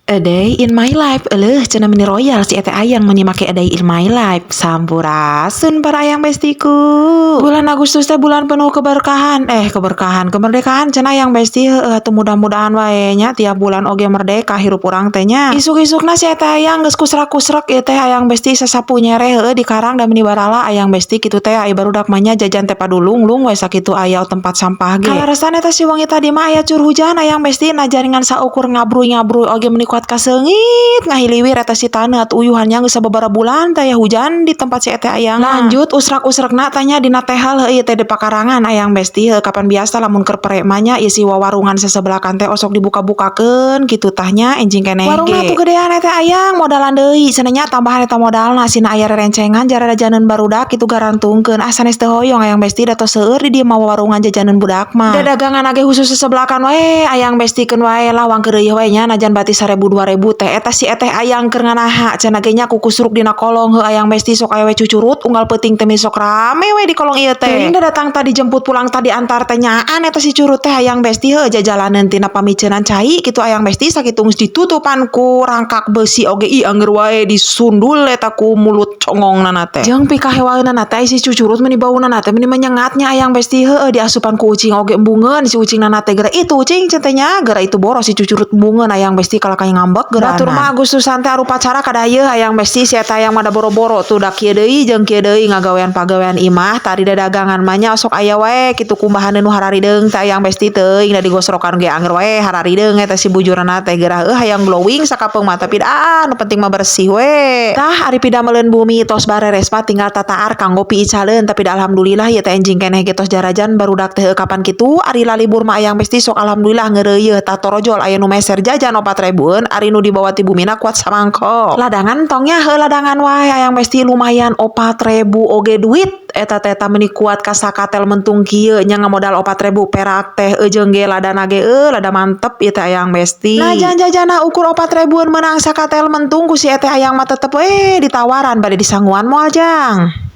A day in my life, eleuh cenah meni royal si ete ayang meni make a day in my life. Sampurasun para ayang bestiku. Bulan Agustus teh bulan penuh keberkahan, eh keberkahan, kemerdekaan cenah ayang besti, heueuh atuh mudah-mudahan wae nya tiap bulan oge merdeka hirup urang teh nya. Isuk-isukna si ete ayang geus kusrak-kusrek ieu teh ayang besti, sasapu nyere heueuh di karang da meni barala ayang besti kitu teh. Ai barudak mah nya jajan teh padulung-lung we sakitu aya tempat sampah ge. Kaleresan eta si wengi tadi mah aya cur hujan ayang besti, najan ngan saukur ngabruy-ngabruy oge meni kuat kaseungit ngahiliwir eta si taneuh atuh uyuhan nya, geus sababaraha bulan teh aya hujan di tempat si ete ayang. Lanjut usrak-usrekna tanya dina tehel heueuh teh di pakarangan ayang besti. Heueuh, kapan biasa lamun keur pere mah nya ieu si wawarungan sesebelakan teh osok dibuka-bukakeun kitu tah nya, enjing keneh ge. Warungna tuh gedean ete ayang, modalan deui cenah nya, tambahan eta modalna sina aya rerencengan jarada jajaneun barudak kitu garantungkeun. Ah, sanes teu hoyong ayang besti, da tos seueur di dieu mah wawarungan jajaneun budak mah. Dagangan ge khusus sesebelakan wae ayang besti, keun wae lah wang keureuy we nya, najan bati 1000 2000 teh. Eta si eteh ayang keur nganaha cenah ge nya kukusruk dina kolong. Heuh ayang besti, sok aya we cucurut unggal peuting teh, sok rame we di kolong ieu teh. Teuing da datang tadi jemput, pulang tadi antar teh nyaan eta si curut teh ayang besti. Heuh, jajalaneun tina pamiceunan cai kitu ayang besti, sakitu geus ditutupan ku rangkak besi oge ih angger wae disundul eta ku mulut congongna teh. Jeung pikahewaeunana teh si cucurut meni bauna teh meni menyengatnya ayang besti. Heueuh, diasupan ku ucing oge embungeun si ucingna teh, geura itu ucing cenah nya, geura itu boros si cucurut embungeun ayang besti, kalah ngambek geura. Batur mah Agustusan teh upacara kadayeuh ayang besti. Si eta ayang mah da boro-boro tuh, da kieu deui jeung kieu deui ngagawean pagawean imah. Tadi dadagangan mah nya sok aya wae kitu kumbahaneun nu hararideung teh ayang besti. Teuing da digosrokan ge angger wae hararideung eta si bujurna teh. Geurah heuh hayang glowing sakapeung mah, tapi ah nu penting mah bersih we. Tah, ari pidameleun bumi tos bareres mah tinggal tataar kanggo piicaleun. Tapi da alhamdulillah ieu teh enjing keneh ge tos jarajan barudak teh. Kapan kitu ari lalibur mah ayang besti sok alhamdulillah ngeureuyeuh. Tah, torojol aya nu meser jajan 4000-eun, ari nu dibawa ti bumina kuat samangkok. Ladangan tongnya heuh, ladangan wae ayang besti, lumayan 4000 oge duit eta teh. Ta meni kuat ka sakatel mentung kieu nya, ngamodal 4000 perak teh jeung ge ladana ge eueuh lada mantep ieu teh ayang besti. Nah, jajan-jajana ukur 4000-eun meunang sakatel mentung ku si eteh ayang mah tetep we ditawaran, bade disanguan moal jang.